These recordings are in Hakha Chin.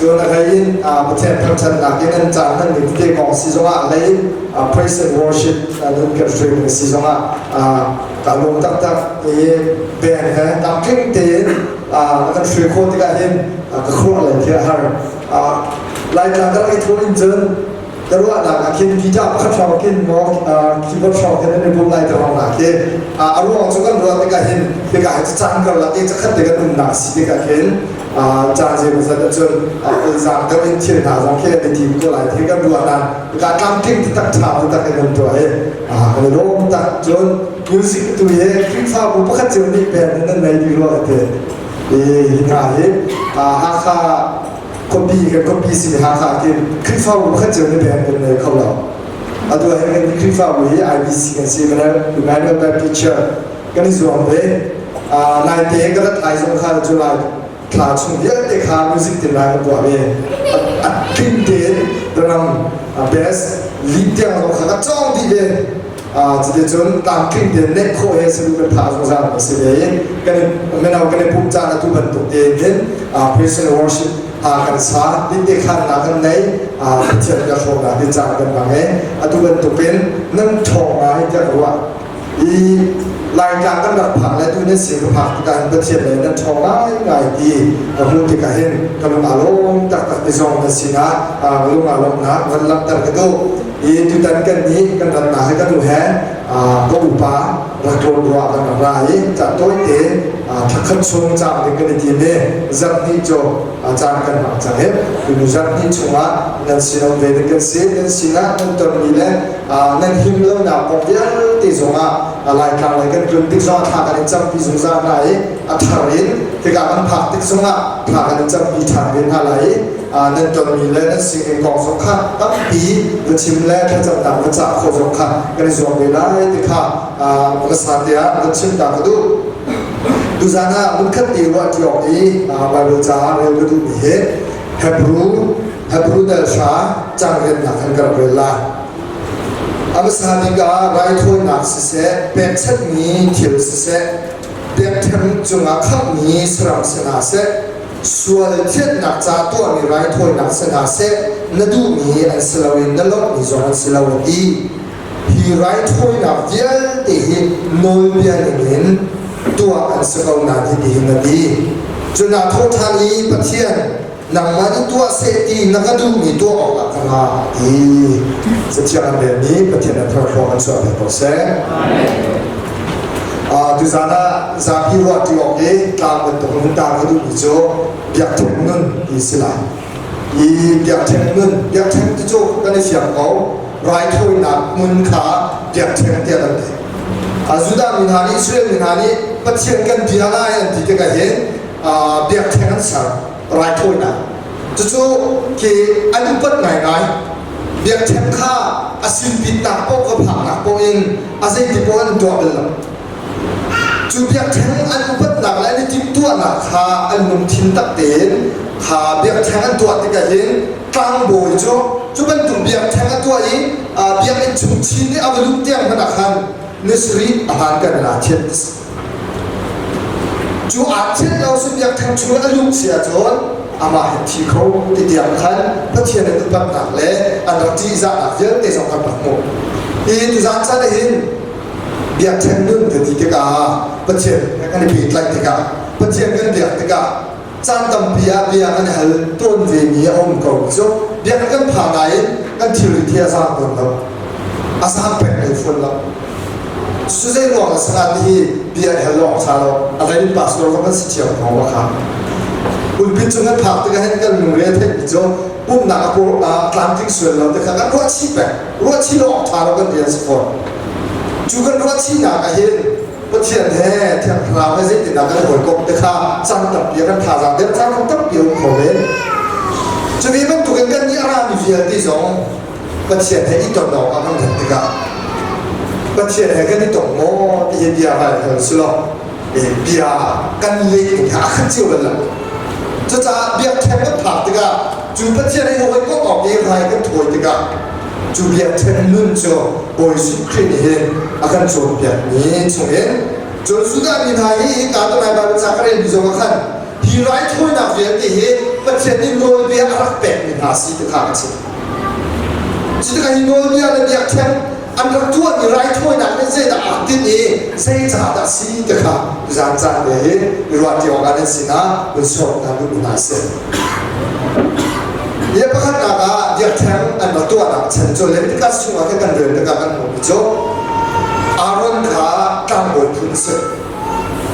Cun a hlei in Pathian thangṭhatnak in an caan hman ning tete kong si zongah a hlei in praise and worship nan kan hruai ning si zongah ka lawm taktak i band he tlamtling tein na kan hruai khawh tikah hin ka khuaruah le thil a har. Laitlang ka rak i thawh in cun ka ruahnak ah khin guitar pakhat hrawng khin maw keyboard hrawng khin an i bum lai ti hrawng nak khi a ruang cu kan ruah tikah hin hika hi caan karlak i cakhat te kan umnak si tikah khin caan zeimawzat ahcun ulzang deuh in thil hna zong khi an i tim ko lai ti kan ruah na hika tlamtling taktak ṭha taktak in an tuah i kan i lawm tak. Cun music tu hi Khrihfabu pakhat cio nih band in nan nei dih rua ka ti. Hi hna hi Hakha khuapi kan khuapi simi Hakha khin Khrihfabu pakhat cio nih band kan nei kho lo. Atu ah hin kan Khrihfabu hi IBC kan si, Emmanuel Baptist Church kan i zuam ve. Naite ka rat lai zong kha July thla chung vialte kha music tin lai kan tuah ve. A tling tein drum, bass, lead tiang zong kha ka cawng dih ve. Cuticun tlamtling tein neih khawh he salu kan thah zungzal mi si ve i kan i mino kan i pumh caan atu bantuk tein hin praise and worship kan sa tinte khannak kan nei, Pathian kan hrawmnak ti caan kan hmang i atu bantukin nan ṭhawng ngai tiah ka ruah i Laitlang kan rak phak le tu nan sin ka phak tikah hin Pathian lei nan ṭhawng ngai ngai ti ka hmuh tikah hin ka lung aa lawm taktak ti zong nan sinah lung aa lawmhnak van langhter ka duh. I tutan kan nih kan ratnak hi kan u he ka upa rak tlawn ruah kan rak ra i ca tawite thakhat chung caam ding kan i tim i zarhhnih cu caan kan hmang cang i tunu zarhhnih chungah nan sinum ve ding kan si. Nan sinah nan tonmi le nan him lonak kong vialte zongah Laitlang lei kan tlun tik zongah thla kan in campi zungzal hna i a thar in tikah kan phak tik zongah thla kan in campi ṭhan ve hna lai i nan tonmi le nan sining kong zong kha tampi va chim le thlacamnak va cah khawh zong kha kan i zuam ve lai ti kha hmasa te ah van chim ta ka duh. Tuzan ah hmunkhat te ruah ṭi awk i Baibal caah rel ka duhmi hi Hebrew Hebrew dal hra cang riannak kan ka rak rel lai. A hmasa bik ah raithawinak siseh, pekchanhmi thil siseh, biakṭheng cungah khamhmi saram si hna seh, sual thianhnak ca tuahmi raithawinak si hna seh, na duhmi an si lo i na lawmhmi zong an si lo a ti. Hi raithawinak vialte hi nawlbia ningin tuah an si ko nain hitihin a ti. Cun aa thawh ṭhan i Pathian, nangmah nih tuah seh ti na ka duhmi tuah awkah ka ra a ti. Cathiang an relmi Pathian an thar an chuah ve ko seh. Tuzan ah zapi ruah ṭi awk i tlang bantuk in hun tar ka duhmi cu biakṭheng nun ti si lai. I biakṭheng nun, biakṭheng ti cu kan i fiang ko, raithawinak hmun kha biakṭheng tiah kan ti. Judah mi hna nih, Israel mi hna nih Pathian kan bia lai an ti tikah hin biakṭheng an ser. Raithawinak. Cucu khi an upat ngaingai. Biakṭheng kha a sinpitnak paoh ka phaknak paoh in a zeiti paoh an tuah bal lo. Cu biakṭheng an upatnak le an i timhtuahnak kha an lungthin tak tein kha biakṭheng an tuah tikah hin tlangbawi cu cu bantuk biakṭheng a tuah i biakinn chung chin i a va luh tiang hmanh ah khan ni sarih a hlankan in aa thianh. Cu aa thianh lo si biakṭheng chung a luh si ahcun amah hi thi kho ti tiang khan Pathian an upatnak le an rak ṭihzahnak vialte zong kan rak hmuh. Hi tuzaan caan ah hin biakṭheng nun kan ti tikah Pathian he kan i pehtlaih tikah Pathian kan biak tikah caan tampi ah bia kan i hal tawn vemi a um ko cu. Biakinn kan phan nain kan thilrit hi a zaang tawn lo, a zaang peng lei fawn lo. Cu zei ruang ah sangah ti hi bia i hal lawng ṭha lo, a hlei in pastor zong kan si ṭhiam ko ma kha. Pulpit cung kan phak tikah hin kan lungre a theihmi cu pumhnak a tlamtling sual lo ti kha kan ruah chih peng. Ruah chih lo awk ṭha lo kan rian si fawn. Cu kan ruah chihnak ah hin Pathian he Thiang Thlarau he zeitindah kan i hawikomh ti kha caan tampi ah kan thazaang der caan zong tampi a um kho ve. Cu ve bantukin kannih a rami vialte zong Pathian he i ton awkah kan rat tikah Pathian he kan i tong maw ti hi bia vai hal si law bia kan leh ning he a khat cio bal lo. Cucaah biakṭheng kan phak tikah cu Pathian he hawikomh awk i rai kan thawi tikah cu biakṭheng nun cu Bawi Jesuh Khrih nih hin a kan cawnpiakmi chungin cun Judah mi hna hi hika tunai Baibal ca ka relmi zong ah khan hi. Hi raithawinak vialte hi Pathian nih nawlbia a rak pekmi hna si ti kha a chim. Cutikah hi nawlbia le biakṭheng an rak tuahmi raithawinak nih zeidah aa tinh i zeicaah dah si ti kha tuzaan caan te hi i ruahṭi awkah nan sinah hun sawm hna duhmi hna a si. Bia pakhatnak ah biakṭheng an rak tuahnak chan cu Leviticus chungah khan kan rel tikah kan hmuhmi cu Aaron kha tlangbawi phun a si.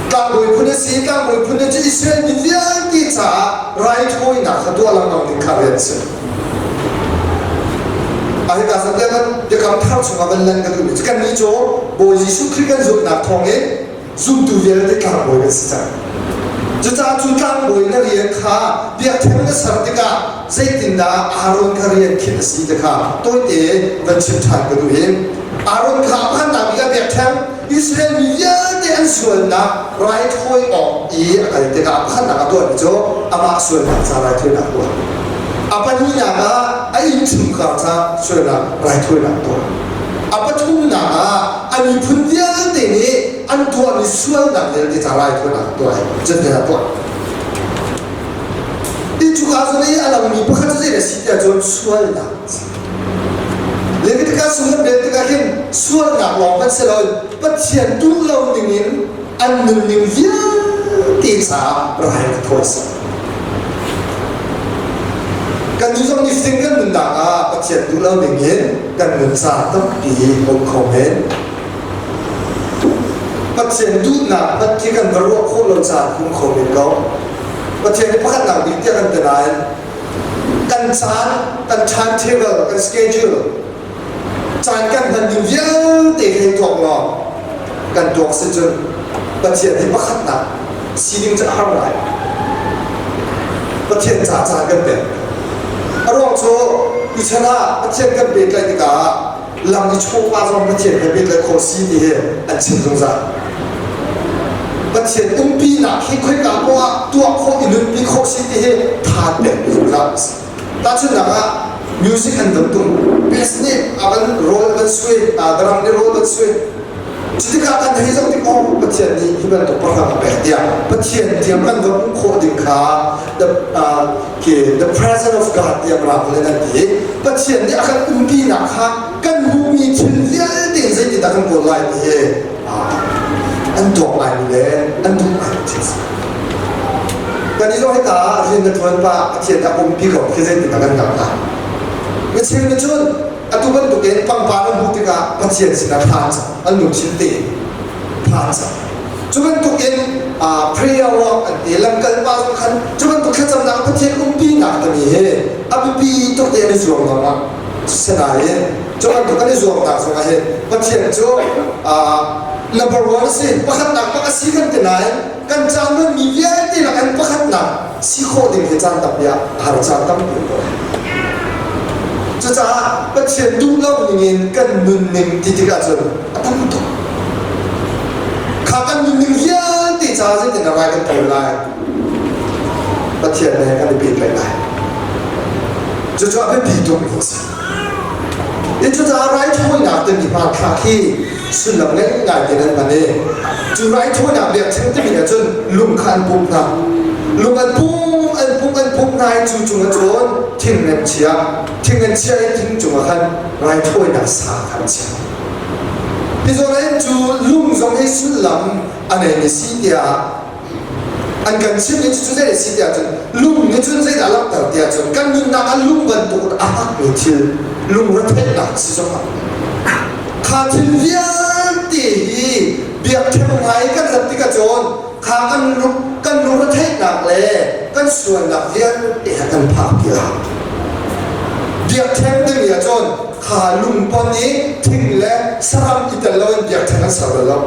Tlangbawi phun a si. Tlangbawi phun cu Israel mi vialte caah raithawinak kha tuah lengmang ding kha rian a si. A hika zawn tiang biakam thar chungah van lan ka duhmi cu kannih cu Bawi Jesuh Khrih kan zumhnak thawngin zumtu vialte tlangbawi kan si cang. Cucaah cu tlangbawi na rian kha biakṭheng na ser tikah zeitindah Aaron kha rian khinh a si ti kha tawite van chim ṭhan ka duh i Aaron kha a phannak bik ah biakṭheng Israel mi vialte an sualnak raithawi awk i a kal tikah a pakhatnak a tuahmi cu amah sualnak ca raithawinak tuah. A pahnihnak ah a innchungkhar ca sualnak raithawinak tuah. A pathumnak ah a miphun vialte nih an tuahmi sualnak vialte ca raithawinak tuah i cutin a tuah. Hi cuka zawn i a langmi pakhat cu zei a si tiah cun sualnak a si. Leviticus chung kan rel tikah hin sualnak lawng hmanh si loin Pathian duh lo ningin an nunning vialte caah rai ka thawi si. Kan nih zong nifatin kan nunnak ah Pathian duh lo ningin kan nun caan tampi um kho men. Pathian duhnak hmanh khi kan va ruah khawh lo caan um kho men ko. Pathian nih pakhatnak bik tiah kan ti nain kan caan, kan timetable, kan schedule, caan kan hman ding vialte hei tuak law kan tuak si cun Pathian hi pakhatnak si ding cu a har ngai. Pathian ca caan kan pek. A ruang cu tuchan ah Pathian kan pehtlaih tikah lam i chawva zong Pathian he pehtlaih khawh si ti hi an chim zungzal. Pathian umpinak hi khoika poah ah tuah khawh i nunpi khawh si ti hi tha pek zungzal a si. Tahchunhnak ah music an van tum, bass nih a van roll a van sui, drum nih roll van sui. Cutikah kan hei zoh tik oh Pathian nih hi bantuk pahrang a pek tiah Pathian tiang kan va hmuh khawh ding kha the khi the presence of God tiah Mirang in an ti. Pathian nih a kan umpinak kha kan hmuhmi thil vialte in zeitindah kan kawl lai ti hi an tuak ngaimi le an duh ngaimi thil si. Kan i hika rian na ṭuan pah Pathian a umpi ko khi zeitindah kan hngalh lai. Micheu nih cun atu bantukin pangpar an hmuh tikah Pathian sinah thla an lungthin tein thla an cam. Cu bantukin prayer walk an ti lamkal pa zong khan cu bantuk thlacamnak Pathian umpinak timi hi a biapi tuk te an i zuam lengmang. Sinain cu bantuk an i zuamnak zongah hin Pathian cu number one a si pakhatnak bak a si kan ti nain kan caan hmanmi vialte lakin pakhatnak si khawh ding hi caan tampi ah a har caan tampi ko. Cucaah Pathian duh lo ningin kan nunning ti tikah cun a tam tuk. Kha kan nunning vialte caah zeitin dah rai kan thawi lai? Pathian he kan i pehtlaih lai. Cucu a biapi tukmi a si. I cucaah raithawinak timi hmanthlak hi sullam ngei ngai te nan hman i cu raithawinak biakṭheng timi ah cun lung kha an pumh hna. Lung an pum, an pumh, an pumh hna i cu cungah cun thing an chia. Thing an chia i thing cungah khan raithawinak sa kha an chia. Hi zawn ah hin cu lung zong hi sullam a neimi si tiah an kan chimh i cucu zei a si tiah cun lung nih cun zeidah a langhter tiah cun kan nunnak ah lung bantuk a hakmi thil lungretheihnak si zongah kha thil vialte hi biakṭheng hmai kan rat tikah cun kha kan kan lungretheihnak le kan sualnak vialte he kan phak tiah biakṭheng timi ah cun kha lungpon i thing le saram i tel loin biakṭheng an ser bal lo.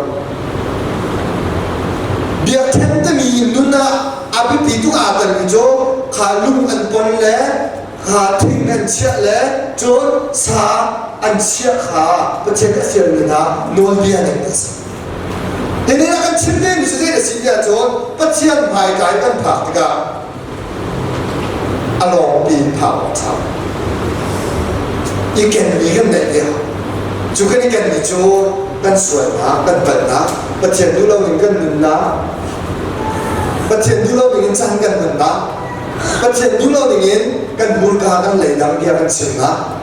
Biakṭheng timi nun ah a biapi tuk aa telmi cu kha lung an pon le kha thing an chiah le cun sa an chiah kha Pathian a fialmi hna nawlbia ning a si. Hi nih a kan chim dingmi cu zei a si tiah cun Pathian hmaika i kan phak tikah a lawngpi in phak awk ṭha. I kenmi kan neih lio. Cu kan i kenmi cu kan sualnak, kan palhnak, Pathian duh loin kan nunnak. Pathian duh lo dingin caan kan hman ta. Pathian duh lo dingin kan hmurka kan leidang bia kan chim na.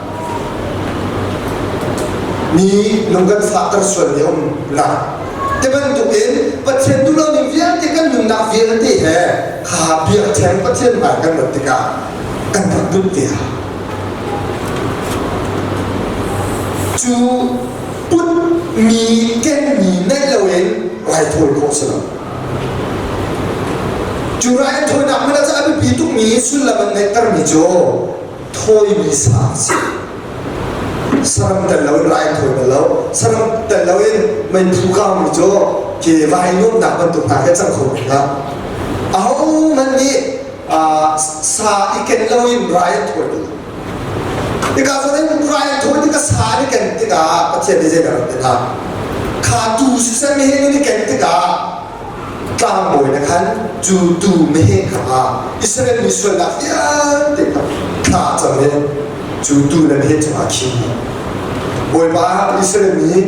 Mi lung kan fahter sual mi um na. Te bantuk in Pathian duh lo ning vialte kan nunnak vialte he kha biakṭheng Pathian hmai kan rat tikah kan rak put te Cu put mi kenmi neih loin raithawi khawh si lo. Cu raithawinak hmanh ah a biapi tukmi sullam an ngeihtermi cu thawimi sa a si. Saram tel loin rai an thawi bal lo. Saram tel loin meiphu kaumi cu khi vai nuamhnak bantuk hna khi a cang kho men hlah. Ahohmanh nih sa i ken loin rai an thawi bal lo. Hika zawn in rai an thawi tikah sa an i ken tikah Pathian nih zeidah a rak ti hna? Kha tuu siseh meheh nan i ken tikah tlangbawi na khan cu tuu meheh kha Israel mi sualnak vialte kha thla cam in cu tuu le meheh cungah khin. Bawipa Israel mi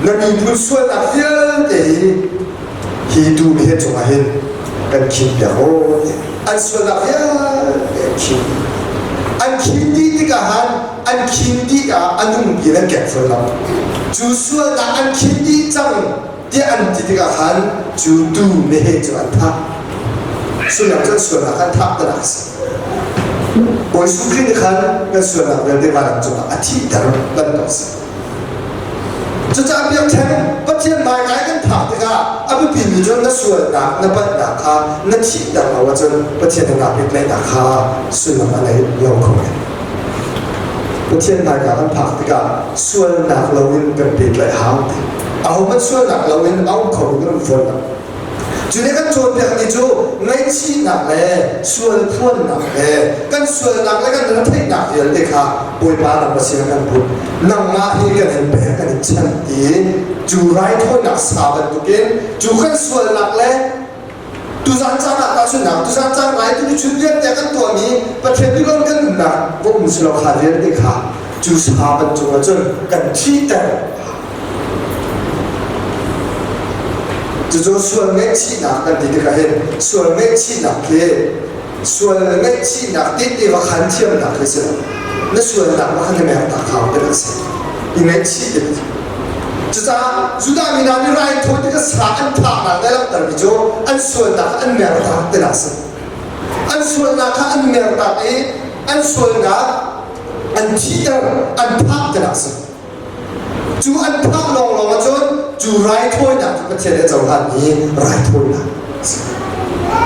na miphun sualnak vialte hi hi tuu meheh cungah hin kan khin piak aw an sualnak vialte an khin. An khin dih tikah han an khin dih ah a nung pi an kek fawn lo. Cu sualnak an khin dih cang tiah an ti tikah khan cu tuu meheh cu an thah. Sullam cu an sualnak an thah tanak a si. Bawi Jesuh Khrih nih khan kan sualnak vialte vailam cungah a thihter bantuk a si. Cucaah biakṭheng Pathian hmaikai kan phak tikah a biapimi cu na sualnak, na palhnak kha na thihter lo ahcun Pathian na pehtlaihnak kha sullam a ngei lo kho men. Pathian hmaika kan phak tikah sualnak loin kan pehtlaih hau ti. Ahohmanh sualnak loin a um kho mi kan um fawn lo. Cu nih kan cawnpiakmi cu ngaihchihnak le sual phuannak le kan sualnak le kan retheihnak vialte kha Bawipa nangmah sinah kan put. Nangmah hi kan in pek kan in chanh ti cu raithawinak sa bantukin cu kan sualnak le tuzan caan ah tahchunhnak tuzan caan rai tu chun vialte kan tuahmi Pathian duhlo kan umnak va um si lo kha vialte kha cu sa ban cungah cun kan thihter. Cucu sual ngaihchihnak kan ti tikah hin sual ngaihchihnak khi sual ngaihchihnak ti va khan thiamnak khi si lo. Na sualnak va khan na mer ta khau te si. I ngaihchih ti. Cucaah Judah mi hna nih raithawi tikah sa an thahnak le langhtermi cu an sualnak an mer tak ti nak si. An sualnak kha an mer tak i an sualnak an thihter, an thah ti nak si. Cu an phak lawnglawng ahcun cu raithawinak cu Pathian nih a cohlanmi raithawinak a si.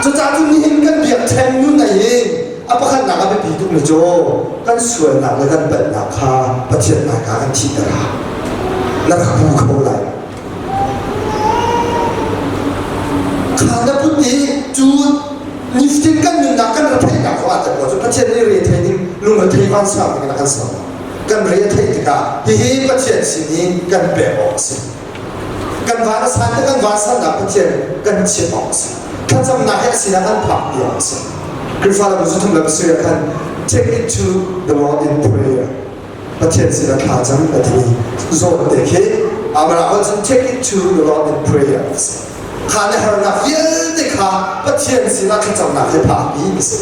Cucaah cu nihin kan biakṭheng nun ah hin a pakhatnak a biapi tukmi cu kan sualnak le kan palhnak kha Pathian hmaika kan thihter a hau. Na rak pu kho lai. Kha na put i cu nifatin kan nunnak kan retheihnak kong ah cu Pathian nih re thei ding lungrethei vansang ding in a kan ser. Kan re a theih tikah hihi Pathian sin i kan pek awk a si. Kan van a san kan van sannak Pathian kan chimh awk a si. Thlacamnak he a sinah kan phak pi awk a si. Khrihfa lam zuthum lam sui ah khan take it to the Lord in prayer. Pathian sinah thla cam a timi zawn te khi Amara cun take it to the Lord in prayer a si. Kha le harnak vialte kha Pathian sinah thlacamnak he phakpi a si.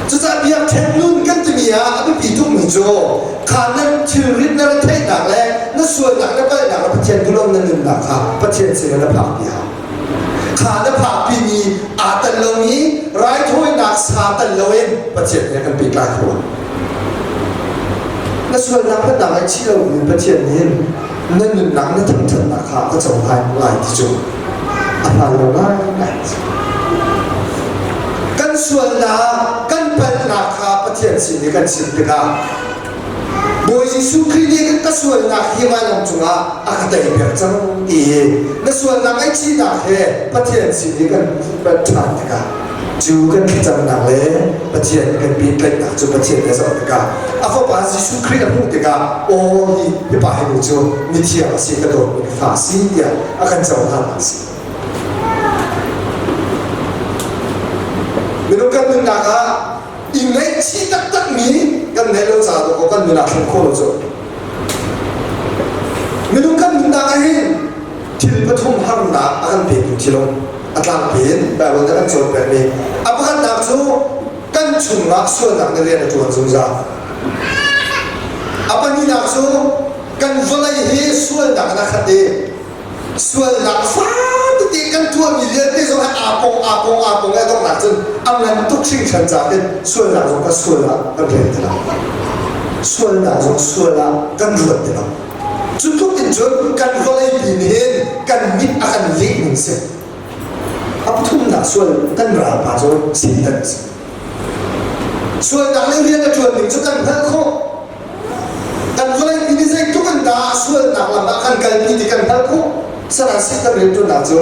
Cucaah biakṭheng nun kan timi ah a biapi tukmi cu kha na thilrit na retheihnak le na sualnak na palhnak le Pathian duhlo na nunnak kha Pathian sinah na phakpi hau. Kha na phakpimi aa tel lomi raithawinak sa tel loin Pathian he kan pehtlai kho. Na sualnak phatnak ngaihchih lo in Pathian nih na nunnak na thangṭhatnak kha ka cohlan lai ti cu a hmaan lo ngaingai. Kan sualnak, kan palhnak kha Pathian sin i kan chim tikah Bawi Jesuh Khrih nih ka sualnak hi vailam cungah a ka teipiak cang ti hi na sualnak ngaihchihnak he Pathian sin i kan panh ṭhan tikah cu kan thlacamnak le Pathian kan pehtlaihnak cu Pathian nih a zoh tikah a fapa Jesuh Khrih a hmuh tikah aw hi hi pa hi nu cu mithiang a si ka dawtmi ka fa a si tiah a kan cohlan a si. Minung kan nunnak ah i ngaihchih taktakmi kan ngeih lo caah dawh kan nun ah thleng khawh lo cu. Minung kan nunnak ah hin thil pathum harnak a kan petu thil um. A tlangpi in Bible nih a kan cawnpiakmi a pakhatnak cu kan chungah sualnak nih rian a ṭuan zungzal. A pahnihnak cu kan vawlei hi sualnak in a khat i sualnak fatete kan tuahmi vialte zong hi aa pong aa pong aa pong i a donghnak cun a ngan tuk hringhran caah hin sualnak zong kha sual ah kan rel ti lo. Sualnak zong sual ah kan ruat ti lo. Cu tluk in cun kan vawlei pi nih hin kan mit a kan leh ning si. A pathumnak sual kan ralpa cu Satan a si. Sualnak le rian a ṭuan ning cu kan hngalh khawh. Kan vawlei pi nih zeitluk in dah sualnak lam ah kan kalpi ti kan hngalh khawh. Satan Satan rianṭuannak cu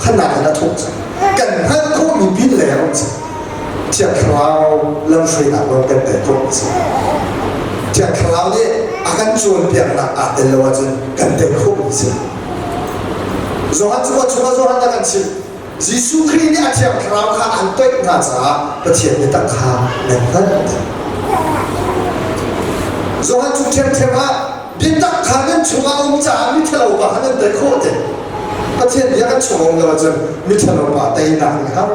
khanak in a thawk cang. Kan hngalh khawhmi pin lei a um cang. Thiang Thlarau lamhruainak lawng kan tel khawh a si. Thiang Thlarau nih a kan cawnpiaknak aa tel lo ahcun kan tel khawhmi a si. Johan cu chungah Johan a kan chimh. Jesuh Khrih nih a Thiang Thlarau kha an toih hna caah Pathian biatak kha nan hngalh. Johan cu ṭhiamṭhiam ah biatak kha nan chungah a um caah miṭhalo pa kha nan tei khawh te. Pathian bia kan chung a um lo ahcun miṭhalo pa teinak nih har.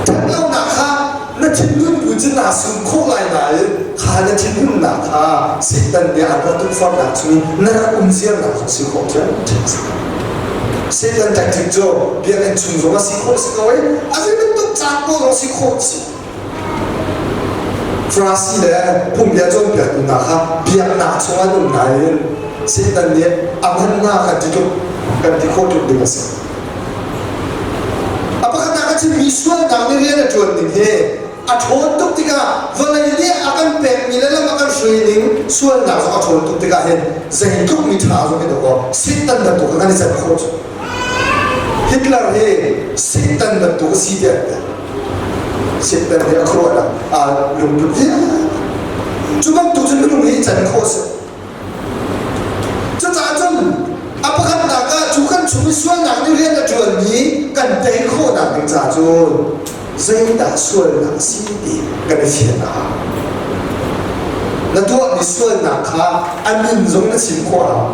Ṭhatlonak kha na thinlung bu cun naa sum khawh lai nain kha na thinhunnak kha Satan nih an rak tukforhnak chungin na rak um ziarnak zong si khawh ṭhiamṭhiam a si. Satan tactic cu biakinn chung zong a si khawh si ko i a zei bantuk caan pawl zong si khawh a si. Farasi le phungbia cawnpiaktu hna kha biaknak chung an um nain Satan nih a hman hna kan ti tuk kan ti khawh tuk ding a si. A pakhatnak a chimmi sualnak nih rian a ṭuan ning hi a ṭhawn tuk tikah vawlei nih a kan pekmi le lam a kan hruai ning sualnak zong a ṭhawn tuk tikah hin zeitluk mi ṭha zong hi dawkaw Satan bantuk kan i can khawh cu. Hitler hi Satan bantuk a si tiah an ti. Satan hi a khuaruahnak aa lungput vialte. Cu bantuk cun minung hi can khawh a si. Cucaah cun a pakhatnak ah cu kan chung i sualnak nih rian a ṭuanmi kan tei khawhnak ding caah cun zeidah sualnak a si ti kan i fian a hau. Na tuahmi sualnak kha a min zong na chim khawh a hau.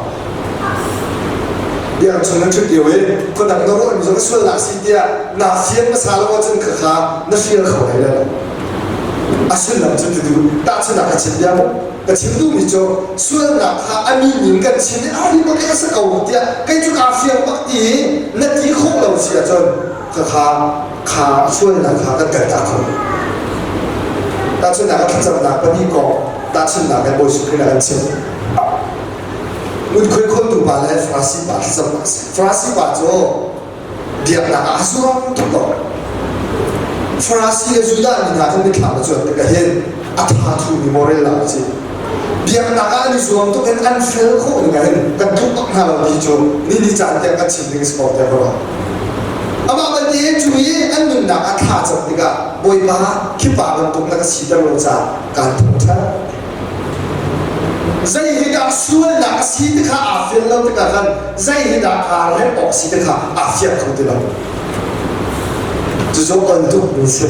Biak chung na ṭhut lio i khuadang na ruahmi zong sualnak si tiah naa fian hmasa lo ahcun khakha na hrial kho lai lo. A sullam cu ti duh tahchunhnak ka chim bia maw? Ka chim duhmi cu sualnak kha a min in kan chim i a ri bak a si ko tiah kei cu kaa fiang bak ti i na ti khawh lo si ahcun khakha kha sualnak kha kan kaltak kho. Tahchunhnak ah thlacamnak pahnih kong tahchunhnak in Bawi Jesuh Khrih nih a kan chimh. Ngunkhuai kholtu pa le Farasi pa thlacamnak a si. Farasi pa cu biaknak ah a zuam tuk ko. Farasi le Judah mi hna kan mitthlam a cuan tikah hin a tha thumi moral la a si. Biaknak ah an i zuam tuk in an fel khawh ning ah hin kan tluk bak hna lo ti cu ni ni caan tiang kan chim ding a si ko tiah ka ruah. Amah belte cu i an nunnak ah thla cam tikah Bawipa khi pa bantuk na ka siter lo caah kaan thangṭhat. Zei hi dah sualnak a si ti kha aa fian lo tikah khan zei hi dah aa remh awk si ti kha aa fiang kho ti lo. Cucu on tukmi si.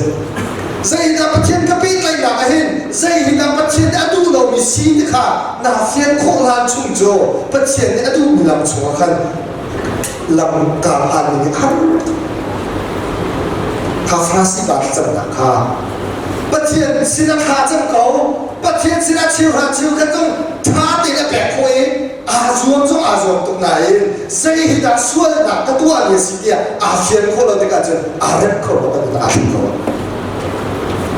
Zei hi dah Pathian ka pehtlaihnak ah hin zei hi dah Pathian nih a duh lomi si ti kha naa fian khawh hlan chung cu Pathian nih a duhmi lam chungah khan lam kaa hlan ning har kha Farasi pa thlacamnak kha Pathian sinah thla cam ko Pathian sinah cheuhra cheukhat zong ṭha tein a pek khawh i aa zuam zong aa zuam tuk nain zei hi dah sualnak ka tuah mi a si tiah aa fian khawh lo tikah cun aa remh kho lo kan aa hrim kho lo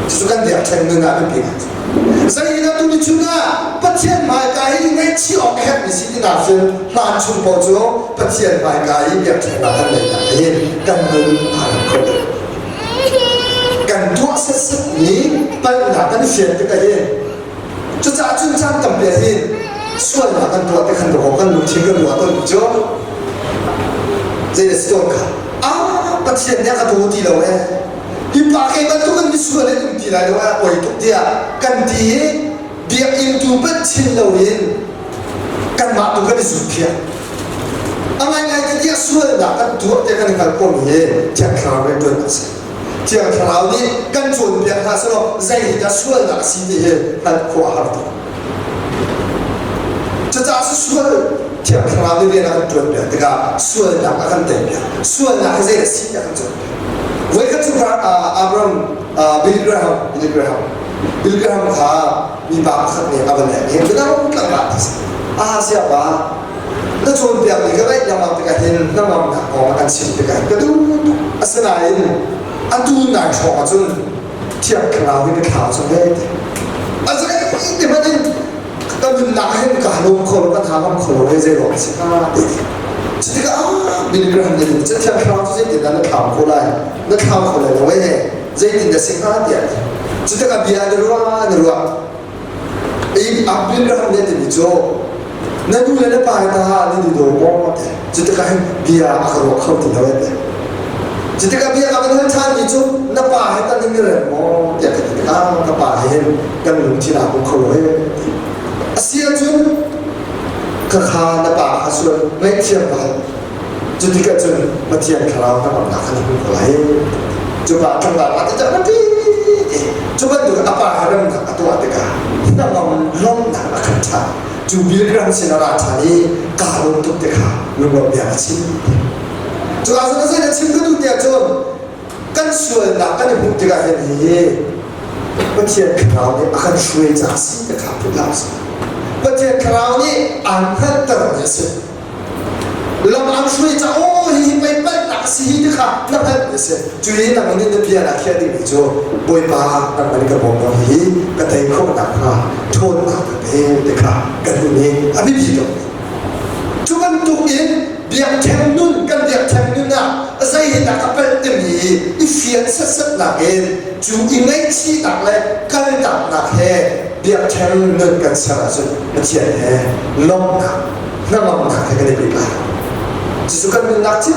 cucu kan biakṭheng nun ah biapi ngai zei hi dah tuni chun ah Pathian hmaika hi ngaihchih awk a herhmi si ti naa fian hlan chung paoh cu Pathian hmaika i biakṭhengnak kan neihnak hin kan nun aa rem kho lo kan tuah setsetmi palhnak kan i fian tikah hin cucaah cun caan tampi ah hin sualnak kan tuah te khan dawh kan lungthin kan ruah tawn cu zei si tawn kha ah Pathian nih a ka daw ti lo ee hi pa kei bantuk in misual in um ti lai lo ee oi tuk tiah kan ti i biakinn tu panh chin loin kanmah tu kan i zukphiah. A ngaingai ti tiah sualnak kan tuah tiah kan i hngalh khawhmi hi Thiang Thlarau rianṭuan a si. Thiang Thlarau nih kan cawnpiak hna selaw zei hi dah sualnak a si ti hi hngalh khawh a har tuk. Cucaah sual Thiang Thlarau nih rian a kan ṭuan piak tikah sualnak a kan tei piak. Sualnak hi zei a si ti a kan cawnpiak. Voikhat cu Abraham, Billy Graham, Billy Graham, Billy Graham kha mipa pakhat nih a va leng i midang tlangval a si. Ah siapa, na cawnpiakmi ka ngaih lengmang tikah hin hnangamnak kong a kan chimh tikah hin ka duh tuk. Asinain atu nai hrawng ahcun Thiang Thlarau hi ka thlau cang ee ti. A zei ti hmanh in ka nunnak hin ka lawm kho lo, ka tha ngam kho lo ee zei ruang a si hnga ti. Cu tikah ah Billy Graham nih cun Thiang Thlarau cu zeitin dah na thlau kho lai? Na thlau kho lai lo ee. Zeitin dah si hnga tiah ti. Cu tikah bia na ruah na ruah. Abdul Rahman nih a timi cu na nu le na pa he ta nan i daw maw ti. Cu tikah hin bia a ka ruah kho ti lo ti. Cu tikah bia ka van hal ṭhanmi cu na pa he ta nan i rem maw tiah ka ti tikah ka pa he hin kan lungthin aa pum kho lo he ti. A si ahcun ka kha na pa kha sual ngaihthiam ka hal. Cu tikah cun Pathian thlarau hnangamnak kha na hmu ko lai. Cu pa tlangval pa te cu ti cu bantuk a pa he remnak a tuah tikah hnangam lawmhnak a khat ṭhan. Cu Bill Graham sin a ra ṭhan i kaa lawm tuk te kha lunglawmh bia a chim. Cu ah cun zei na chim ka duh tiah cun kan sualnak kan i hmuh tikah hin hi Pathian thlarau nih a kan hruai caah si te kha phut hlah usih. Pathian thlarau nih aan hngalhter mi a si. Lam an hruai ca aw hihi pei palhnak a si hi ti kha na hngalh a si. Cu i nang nih na bia na khiah dingmi cu Bawipa nangmah nih ka bawm law hihi ka tei khawh nakhnga ṭhawnnak ka pe ti kha kan hun i a biapi tuk. Cu bantuk in biakṭheng nun kan biakṭheng nun ah zei hi dah ka palh timi i fian setsatnak in cu i ngaihchihnak le kaltaknak he biakṭheng nun kan ser ahcun Pathian he lawmhnak hnangamnak he kan i pek lai. Cucu kan nunnak cio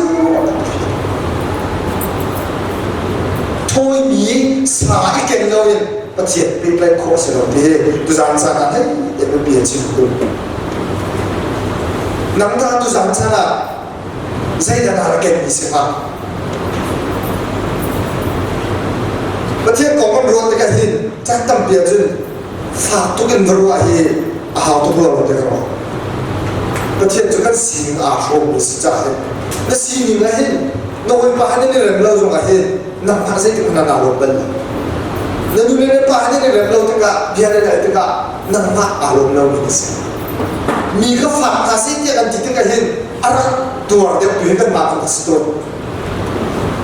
thawimi sa i ken loin Pathian pehtlaih khawh a si lo ti tuzaan caan ah hei tiah biapi a chim tu. Nang ta tuzaan caan ah zeidah naa rak kenmi si hnga? Pathian kong kan ruah tikah hin caan tampi ahcun fak tuk in va ruah hi a hau tuk rua lo ti ka ruah. Pathian cu kan sining aa hrawmmi si caah hin na sining ah hin na hawipa he nan i rem lo zongah hin nangmah zeitik hmanh ah naa lawm bal lo. Na nu le na pa he nan i rem lo tikah bia nan al tikah nangmah aa lawm lomi na si. Mi ka fak hna seh tiah kan ti tikah hin a rak tuar deuh tu hi kanmah kan si tawn.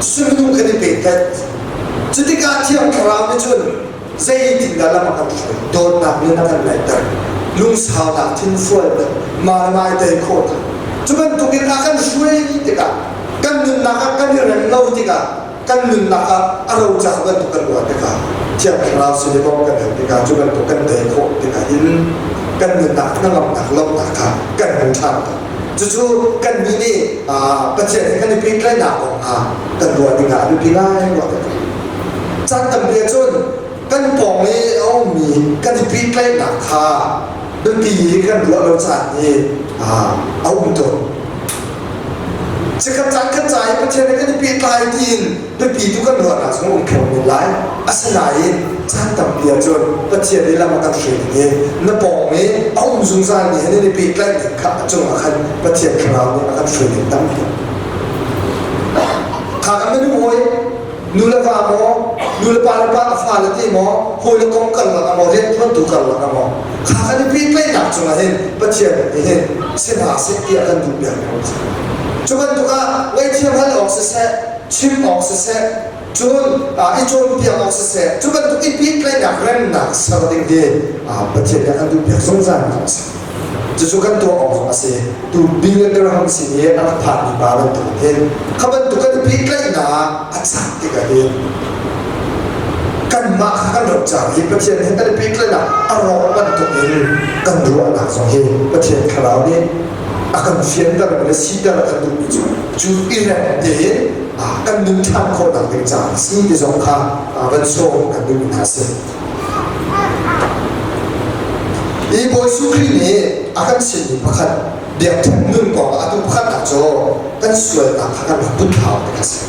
Cucu minung kan i pehtlaih. Cutikah Thiang Thlarau nih cun zeitindah lam a kan hruai dawtnak nih a kan naihter lungsaunak thinfualnak mah le mah i tei khawhnak cu bantukin a kan hruai tikah kan nunnak ah kan i rem lo tikah kan nunnak ah a rocar bantuk kan ruah tikah Thiang Thlarau sin i bawmh kan hal tikah cu bantuk kan tei khawh tikah hin kan nunnak hnangamnak lawmhnak kha kan hmu ṭhan cucu kannih nih Pathian he kan i pehtlaihnak kong ah kan ruah dingah a biapi ngai ruah Caan tampi ahcun kan pawng i a ummi kan i pehtlaihnak kha biapi i kan ruah lo caan hi a um tawn. Chikkhat caan khat ca i Pathian he kan i pehtlai tiin biapi tu kan ruahnak zong um kho men lai. Asinain caan tampi ahcun Pathian nih lam a kan hruai ding i na pawng i a um zungzalmi he nan i pehtlaih ning kha a cungah khan Pathian thlarau nih a kan hruai ding tampi. Kha kan minung hawi nu le va maw nu le pa le pa a fale te maw hawi le kom karlak ah maw riantuantu karlak ah maw kha kan i pehtlaihnak cungah hin Pathian nih hin si hna seh tiah kan duh piak ko cu bantuk ah ngaihthiam hal awk siseh chim awk siseh cun i cawnpiak awk siseh cu bantuk i pehtlaihnak remnak ser ding hi Pathian nih a kan duh piak zungzal mi a si Cucu kan tuah awk zong a si. Tu Bill Graham sin i a rak phanmi pa bantuk hin kha bantuk kan i pehtlaihnak a cak tikah hin kanmah kha kan rak cang i Pathian he kan i pehtlaihnak a rawk bantuk in kan ruahnak zong hi Pathian thlarau nih a kan fianter le siter a kan duhmi cu cu i rem tein kan nun ṭhan khawhnak ding caah a si ti zong kha van sawm kan duhmi hna a si. Hi Bawi Jesuh Khrih nih a kan chimmi pakhat biakṭheng nun kong ah atu pakhatnak cu kan sualnak kha kan rak put hau ti a si.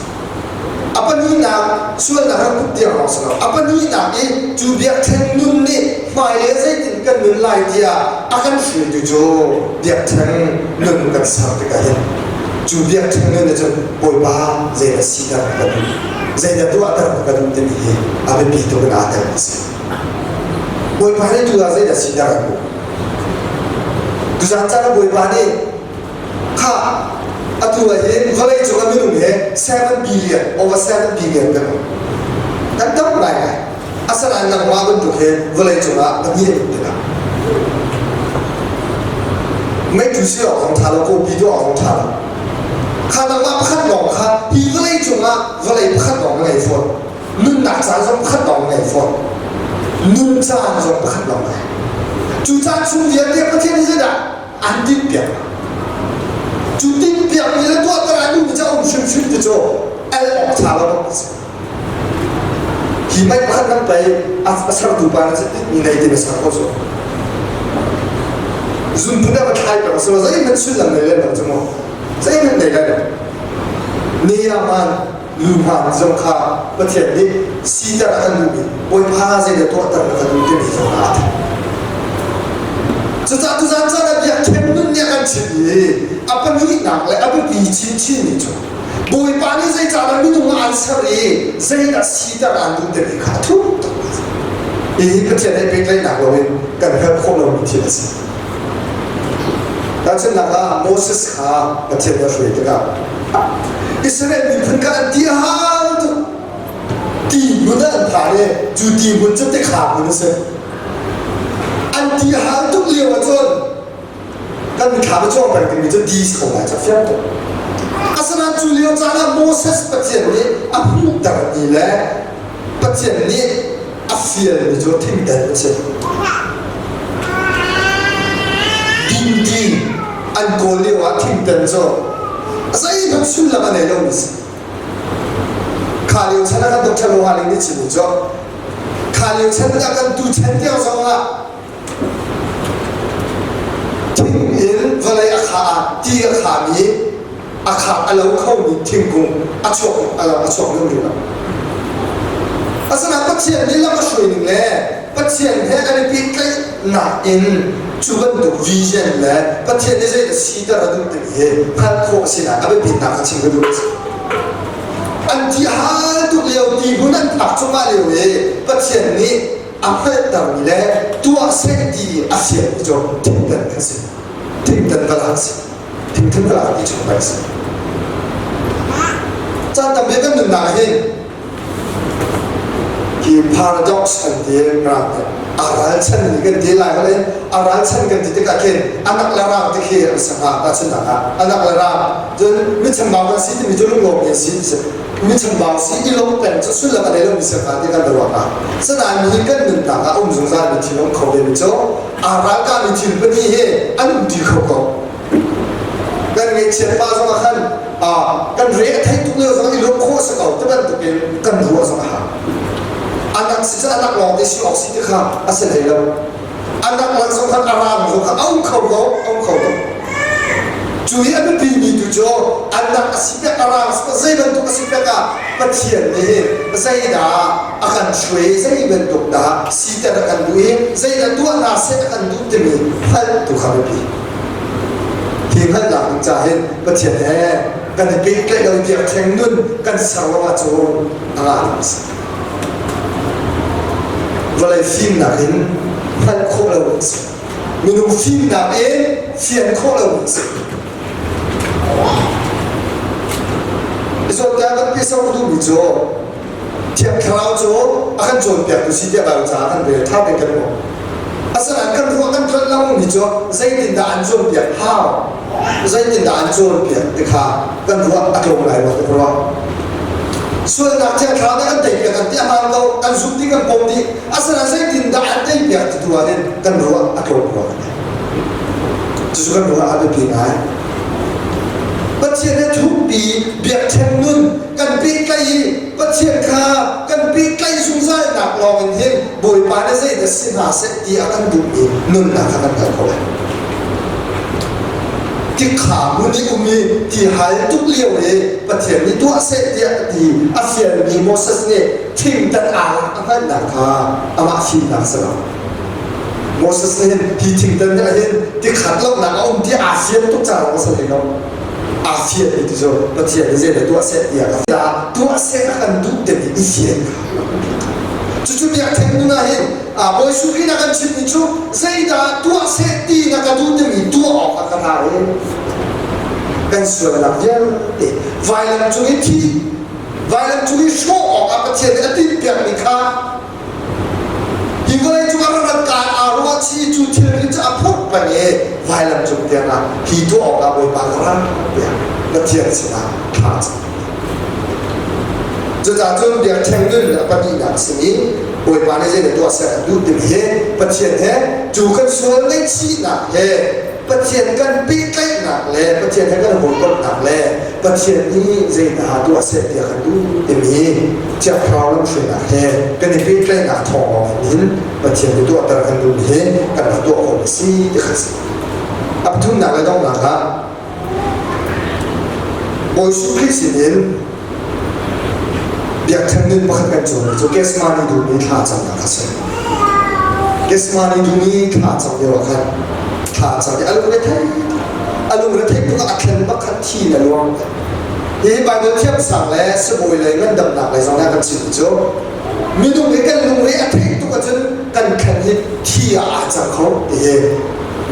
A pahnihnak sualnak rak put tiang lawng si lo. A pahnihnak i cu biakṭheng nun nih hmailei zeitin kan nun lai tiah a kan hruaitu cu biakṭheng nun kan ser tikah hin cu biakṭheng nun cun Bawipa zeidah siter ka duh, zeidah tuahter ka duh timi hi a biapi tuk in aa tel a si. Bawipa nih tu ah zeidah siter a duh? Tuzaan caan ah Bawipa nih kha atu ah hin vawlei cung ah minung he 7 billion over 7 billion kan um. Kan tam ngaingai. Asinain nangmah bantuk he vawlei cung ah pahnih an um tikah meitu si awk zong ṭha lo, kawpi tuah awk zong ṭha lo. Kha nangmah pakhat lawng kha hi vawlei cung ah vawlei pakhat lawng na ngei fawn. Nunnak caan zong pakhat lawng na ngei fawn. Nun caan zong pakhat lawng na ngei. Cu caan chung vialte Pathian nih zeidah an tinhpiak. Cu tinhpiakmi le tuahter an duhmi cu a um hrimhrim ti cu el awk ṭha lo bak a si. Hi mei pakhat kan pei a sertu pa nih tinhmi nei ti na ser ko cu. Zunput ah va thlai peng silo zeihmanh sullam nei lem lo cu mu. Zeihmanh nei lai lo. Ni ah man lu hmaan zong kha Pathian nih siter a kan duhmi Bawipa zeidah tuahter na ka duh timi zong aa thei. Cucaah tuzaan caan ah biakṭheng nun nih a kan chimh i a pahnihnak le a biapi chinchinmi cu Bawipa nih zeicahdah minung ah an ser i zeidah siter aan duh timi kha a thuk tuk. Hihi Pathian he pehtlaihnak loin kan hngalh khawh lomi thil a si. Tahchunhnak ah Moses kha Pathian nih a hruai tikah Israel miphun kha an ti a hal tuk. Ti hmun ah an phan i cu ti hmun cu tikha hmun a si. An ti hal tuk lio ah cun kan thla va chuang peng dingmi cu ti si ko lai cu fiang tuk. Asinain cu lio caan ah Moses Pathian nih a hmuhtermi le Pathian nih a fialmi cu thingtan a si. Dinti an kawl lio ah thingtan cu zeihmanh sullam a nei lomi si. Kha lio chan ah kan Dr. Rohaling nih chimmi cu kha lio chan ah kan tu chan tiang zong ah thing in vawlei a kha ah ti a khami a kha a lo khomi thingkung a chuak a chuak lio rih lo. Asinain Pathian nih lam a hruai ning le Pathian he an i pehtlaihnak in cu bantuk vision le Pathian nih zeidah siter a duh timi hi hngalh khawh a sinak a biapitnak kha chim ka duh. An ti hal tuk lio ti hmun an phak cungah lio i Pathian nih a hngalhtermi le tuah seh ti a fialmi cu thingtan kan si. Thingtan va lak si. Thingthan va lak ti chung kan si. Caan tam bik kan nunnak hin hi paradox kan ti mirang nih a ralchan mi kan ti lai hole a ralchan kan ti tikah khin anak le rang ti khi an si hnga tahchunhnak ah anak le rang cun mi chambau kan si timi cu lunglawm mi an si ti mi chambau si i lawm peng cu sullam a nei lomi si hnga ti kan ruah hnga sanain mi kan nunnak ah um zungzal mi thil um kho ve mi cu aa ralkah mi thil pahnih hi an um ti kho ko kan ngaihchiat pa zong ah khan kan re a theih tuk lio zong i lawm khawh si ko ti bantuk in kan ruah zong a hau anak si cu anak lawng te si awk si ti kha a si hlei lo anak lang zong khan a rang zong kha a um kho ko a um kho ko cu hi a biapi mi tu cu anak a si pek a rang zei bantuk a si pek ah Pathian nih zeidah a kan hruai zei bantuk dah siter a kan duh i zeidah tuah hna seh a kan duh timi hngalh tu kha biapi hi hngalhnak ding ca hin Pathian he kan i pehtlaih lo biakṭheng nun kan ser lo ahcun a ngah ding a si. Vawlei fimnak in hngalh khawh lo a si. Minung fimnak in fian khawh lo a si. Zawn kan pi sok duhmi cu Thiang Thlarau cu a kan cawnpiaktu si tiah Baibal caah kan rel ṭha tein kan hmuh. Asinain kan ruah kan tlolh lengmangmi cu zeitindah an cawnpiak hau, zeitindah an cawnpiak ti kha kan ruah a tlawm lai rua ti ka ruah. Sualnak Thiang Thlarau nih kan teipiak kan ti a hmaan ko, kan zumh dih kan pom dih. Asinain zeitindah an teipiak ti tu ah hin kan ruah a tlawm rua kan ti. Cucu kan ruah a biapi ngai. Pathian he thukpi biakṭheng nun kan pehtlaih i Pathian kha kan pehtlaih zungzalnak lawngin hin Bawipa nih zeidah si hna seh ti a kan duhmi nunnak kha kan hngalh khawh lai. Tikha hmun i um i ti hal tuk lio i Pathian nih tuah seh tiah a ti a fialmi Moses nih thingtan aa lak a hngalhnak kha amah fimnak si lo. Moses nih hin hi thingtan nih hin tikhat lonak a um ti aa fian tuk caah a si hlei lo. Aa fian ti cu Pathian nih zeidah tuah seh tiah a fian. Tuah seh a kan duh timi i fian Cucu biakṭheng nun ah hin Bawi Jesuh Khrih na kan chimmi cu zeidah tuah seh ti na ka duh timi tuah awk ah ka ra i kan sualnak vialte vailam cung i thi vailam cung i hrawh awkah Pathian nih a timhpiakmi kha Hi vawlei cung ah rak kaan aa ruah chih cu thilri cu a phurh peng i vailam cung tiangah hi tuah awkah Bawipa ka rak tiah Pathian sinah thla a cam. Cucaah cun biakṭheng nun a pahnihnak a simi Bawipa nih zeidah tuah seh a duh timi hi Pathian he cu kan sual ngaihchihnak he Pathian kan pehtlaihnak le Pathian he kan hawikomhnak le Pathian nih zeidah tuah seh tiah kan duh timi Thiang Thlarau lamhruainak he kan i pehtlaihnak thawng in Pathian nih tuahter kan duhmi hi kan rak tuah khawh a si ti kha si. A pathumnak le donghnak ah Bawi Jesuh Khrih sinin biakṭheng nun pakhat kan cawnmi cu Gethsemane dum i thla camnak a si. Gethsemane dum i thla cam lio ah khan thla cam i a lungre thei a lungre thei tuk ah a thlen pakhat thi in a luang. Hi Bible thiamsang le sibawi lei ngandamnak lei zong nih a kan chimmi cu minung hi kan lungre a theih tuk ahcun kan thlen hi thi ah aa cang kho ti hi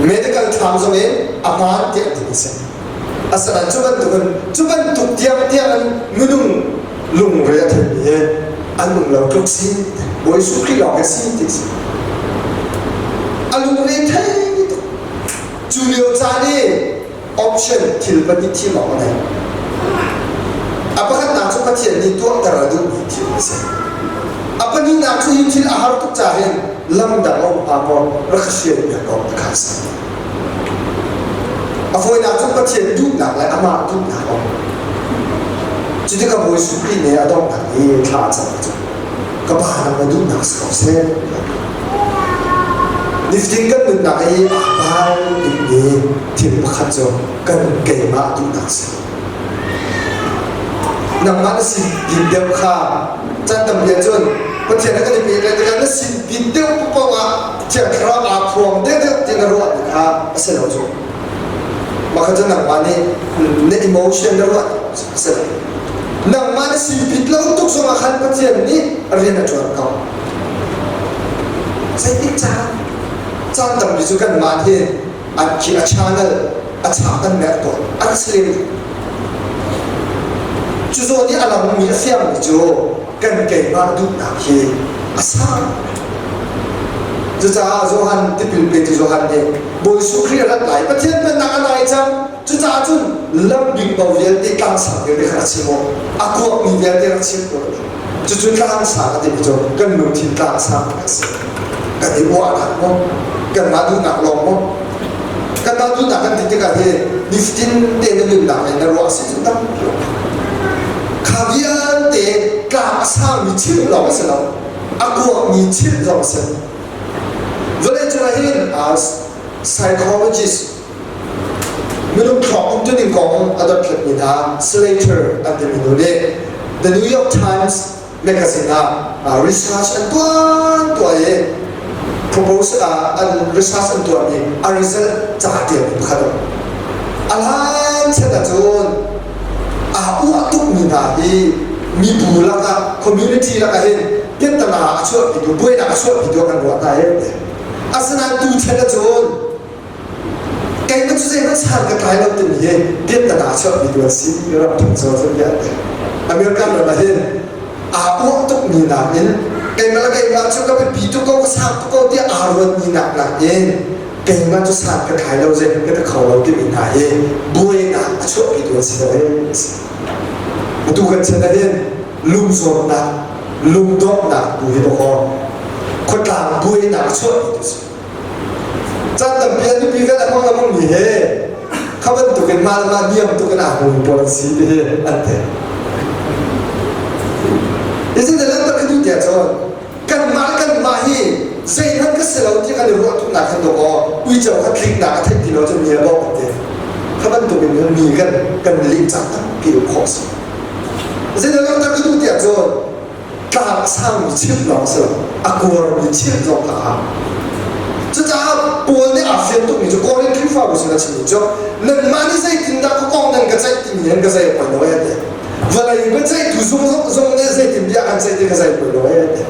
medical term zong in a hmaan tiah ti a si. Asinain cu bantukin cu bantuk tiangtiang in minung lungre a theimi hi an um lo tluk si Bawi Jesuh Khrih lawng hi si ti si. A lungre thei tuk. Cu lio caan i option thil pahnih thim awk a nei. A pakhatnak cu Pathian nih tuahter a duhmi thil a si. A pahnihnak cu hi thil a har tuk ca hin lam dang a um hnga maw rak ka hrial piak ko ti kha a si. A fawinak cu Pathian duhnak le amah duhnak a um. Cutikah Bawi Jesuh Khrih nih a donghnak i thla a cam cu ka pa nang na duhnak si ko seh. Nifatin kan nunnak i aa pai bikmi thil pakhat cu kan keimah duhnak si. Nangmah na sin bik deuh kha caan tampi ahcun Pathian a kan i pek lai tikah na sin bik deuh paoh ah Thiang Thlarau aa phuang deuhdeuh ti na ruah mi kha a si lo cu. Mah kha cu nangmah nih na emotion na ruah a si lo. Nangmah na sin bik lo tuk zongah khan Pathian nih rian a ṭuan ko. Zeitik caan caan tampi cu kanmah hi an khi a channel a chah kan merh tawn an si lem cu zawn i a langmi a fiangmi cu kan keimah duhnak hi a sang cucaah Johan tipil petu Johan nih Bawi Jesuh Khrih a rat lai Pathian pennak a nai cang cucaah cun lam bingbo vialte tlangsang vialte kha rak chim u a kuakmi vialte rak chim u Cucu tlangsang a timi cu kan lungthin tlangsang a si. Kan i uahnak maw? Kanmah duhnak lawng maw? Kanmah duhnak kan ti tikah hi nifatin te na nunnak in na ruah si cu tampi um. Kha vialte tlang a sangmi chimh lawng a si lo. A kuakmi chimh zong a si. Vawlei cungah hin psychologist Minung thluak umtuning kong a dothlatmi hna Slater an timi nu nih The New York Times magazine ah research an tuah tuah i proposal an research an tuahmi a result ca tialmi pakhat a um. A hlan chan ahcun aa uah tukmi hna hi mibu lakah community lakah hin piahtana a chuahpitu buainak a chuahpitu ah kan ruah hna i asinain tu chan ahcun Keimah cu zeihmanh san ka tlai lo timi hi biaknak aa chuahmi tu an si ram thung cu cu bia America ram ah hin aa uah tukmi nakin keimah le keimah cu ka biapi tuk ko ka sang tuk ko tiah aa ruatmi nak nakin keimah cu san ka tlai lo zeihmanh ka ti kho lo timi hna hi buainak a chuahpi tu an si lo ee atu kan chan ah hin lungzawtnak lungdonghnak tu hi dawkaw khuatlang buainak a chuahpi tu si Caan tampi ah nupi vel a hmang lengmangmi he kha bantukin mah le mah niam tuk in aa hmumi pawl an si ti hi an theih. Izin le langhter ka duh tiah cun kanmah kanmah hi zeihmanh ka si lo ti kan i ruah tuknak khan dawk aw uico kha tliknak a theih ti lo cun mi a bawk an ti. Kha bantukin mi kan kan lehcak tampi um khawh a si. Zeidah langhter ka duh tiah cun tlang a sangmi chimh lawng si lo a kuarmi chimh zong kha a hau. Cucaah Paul nih aa fian tukmi cu Korin Khrihfabu sin a chimmi cu nanmah nih zeitindah ka kong nan ka ceih timi nan ka zei poi lo ee ti. Vawlei biaceihtu zung zung nih zeitin bia an ceih ti ka zei poi lo ee ti.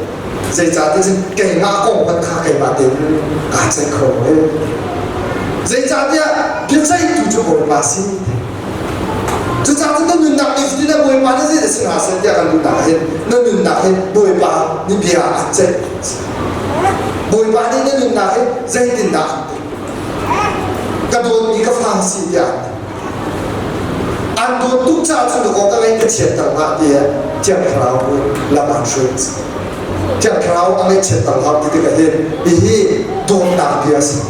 Zeicahtiah cun keimah kong hmanh kha keimah tein kaa ceih kho lo ee. Zeicahtiah biaceihtu cu Bawipa si. Cucaah cun na nunnak nih cutin ah Bawipa nih zeidah si hna seh tiah kan duhnak ah hin na nunnak hi Bawipa nih bia an ceih. Bawipa nih na nunnak hi zeitindah an ti? Ka dawtmi ka fa si tiah an ti. An dawt tuk caah cun dawkaw ka ngaih ka chiatter hlah tiah Thiang Thlarau nih lam an hruai. Thiang Thlarau a ngaihchiatter hlah ti tikah hin hihi dawtnak bia a si.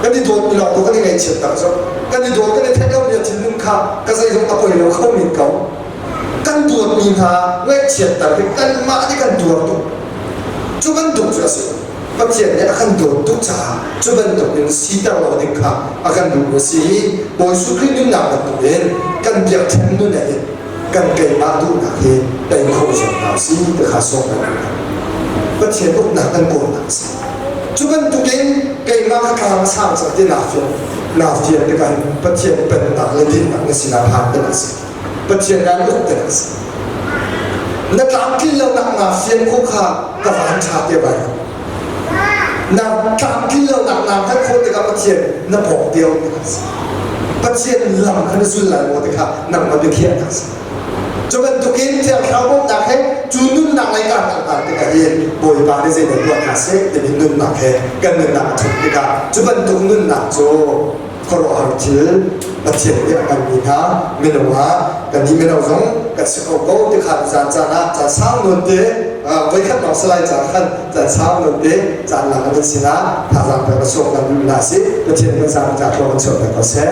Kan i dawtmi lawng tu kan i ngaihchiatter cu. Kan i dawt kan i theih lomi a thinlung kha ka zeizong a poi lo kho men ko. Kan dawtmi hna ngaihchiatter hi kanmah nih kan tuar tuk. Cu bantuk cu a si. Pathian nih a kan dawt tuk caah cu bantuk in siter lo ding kha a kan duhmi a si i Bawi Jesuh Khrih nunnak bantuk in kan biakṭheng nun ah hin kan keimah duhnak hi tei kho zuam hna usih ti kha sawm kan duh hna. Pathian uknak kan kawlnak a si. Cu bantukin keimah ka tlang a sang cang ti naa fian naa fian tikah hin Pathian pennak le dinnak na sinah phan ding a si. Pathian nih an uk ding a si. Na tlamtlin lonak naa fian khawh kha ka van ṭha te bai. Na tlamtlin lonak naa hngalh khawh tikah Pathian na pawng te um ding a si. Pathian lam kha na zul lai maw ti kha nangmah biakhiahnak a si. Cu bantukin Thiang Thlarau bawmhnak he cu nunnak lei kan kal hna tikah hin Bawipa nih zeidah tuah hna seh timi nunnak he kan nunnak a ṭhut tikah cu bantuk nunnak cu khuaruahhar thil Pathian nih a nganmi hna minung ah kannih mino zong kan si kho ko ti kha caan caan ah caan sau nawn te voikhat lawng salai caan khan caan sau nawn te caan lang an sinah thazaang pek a chuak kan duh na si Pathian kan zaang ca tluang an chuah pek ko seh.